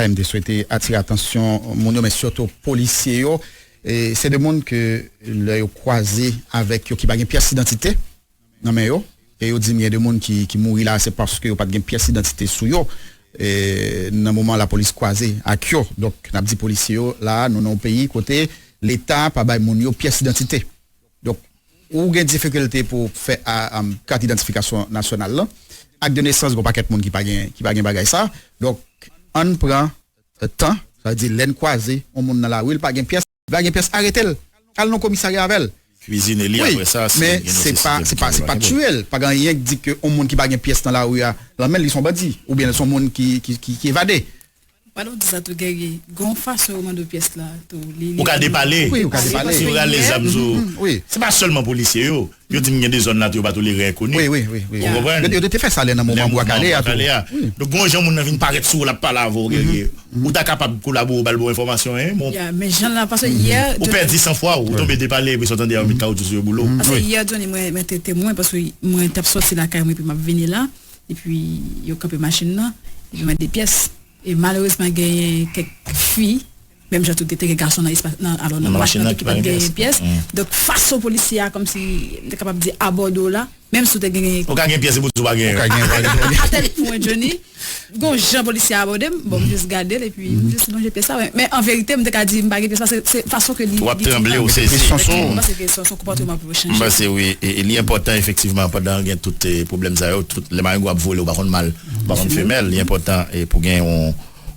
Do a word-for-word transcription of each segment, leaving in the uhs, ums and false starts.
M te swete atire atansyon moun yo, men sitou polisye yo. E se de moun ke lè yo kwaze avèk yo ki pa gen pyès idantite nan men yo, e yo di m gen de moun ki, ki mouri la, se paske yo pa t gen pyès idantite sou yo. E nan moman lapolis kwaze ak yo. Donk, n ap di polisye yo, la, nou nan yon peyi kote Leta pa bay moun yo pyès idantite. Donk, ou gen difikilte pou fè a, a, kat idantifikasyon nasyonal la. Ak de nesans, gon pakèt moun ki pa gen, ki pa gen bagay sa. Donk, ann pran tan, sa vle di lè n kwaze yon moun nan lari, l pa gen pyès, li pa gen pyès, arete l. Al nan komisarya avè l. Kwizine li. Wi, apre sa, si men gen se pa, nesesite se pou pa, gen se pa bagay. Tiye l. Pa gen anyen ki di ke yon moun ki pa gen pyès nan lari a, l anmenn li se yon bandi, oubyen l se yon moun ki, ki, ki, ki evade. Pandan w di sa tou, Guerrier, gen yon fason yo mande w pyès la tou. Li, li Ou ka depale. Wi, ou ka depale. Si yo rale zam sou. Mhm, mhm, wi. Se pa sèlman polisye yo. Yo di m gen de zòn la tou yo pa tolere enkoni. Wi, wi, wi, wi. Ou konprann? Yo, yo te fè sa lè nan moman Bwa Kale a tou. Wi. Donk, gon jan moun nan vin parèt sou ou, l ap pale avè w, Guerrier. Ou ta kapab kolabore, ba l bon enfòmasyon, hein, bon. Ya, men jan la, paske yè, Ou pèdi san fwa, ou tonbe depale, epi sa w tande, yo met kawoutchou sou yo, boule w. Paske yè, Johnny, mwen, mwen te temwen, paske mwen t ap sòti lakay mwen, epi m ap vini la, epi yo kanpe machin nan, epi mwen de pyès. E malerezman, genyen kèk fi, menm jan tou te, te gen gason nan espas, nan, alò, nan Nan machin nan ki pa t gen pyès. Donk, fason polisye a, kòmsi, m te kapab di, abòde w la, menm si w te gen Ou ka gen pyès, se pou di w pa gen. Ou ka gen, pa gen. Atèl pou mwen, Johnny, gon jan polisye a abòde m, bon, m jis gade l, epi m jis lonje pyès la, men, men an verite, m te ka di, m pa gen pyès la, se, se fason ke li, W ap li tranble, ou sezi. Efektivman, m panse ke se, se yon konpòtman pou yo chanje. M panse, wi, e, e li enpòtan, efektivman, pandan gen tout, e, pwoblèm sa yo, tout lè marengo ap vole, ou pa konn mal, ou pa konn femèl, li enpòtan, e, pou gen yon,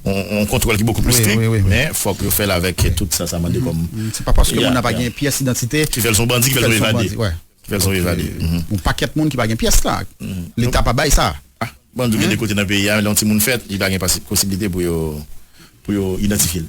yon, yon kontwòl ki bokou plis strik, wi, wi, wi. Men fòk yo fè l avèk tout sa, sa mande kòm. Mm, se pa paske moun nan pa gen pyès idantite ki fè l se yon bandi, ki fè l se yon evade. Ki fè l se yon evade. Mhm. Yon pakèt moun ki pa gen pyès la. Leta pa bay sa. Ah, bon, gen de kote nan peyi a, lè yon timoun fèt, li pa gen pasi-, posiblite pou yo, pou yo idantifye l.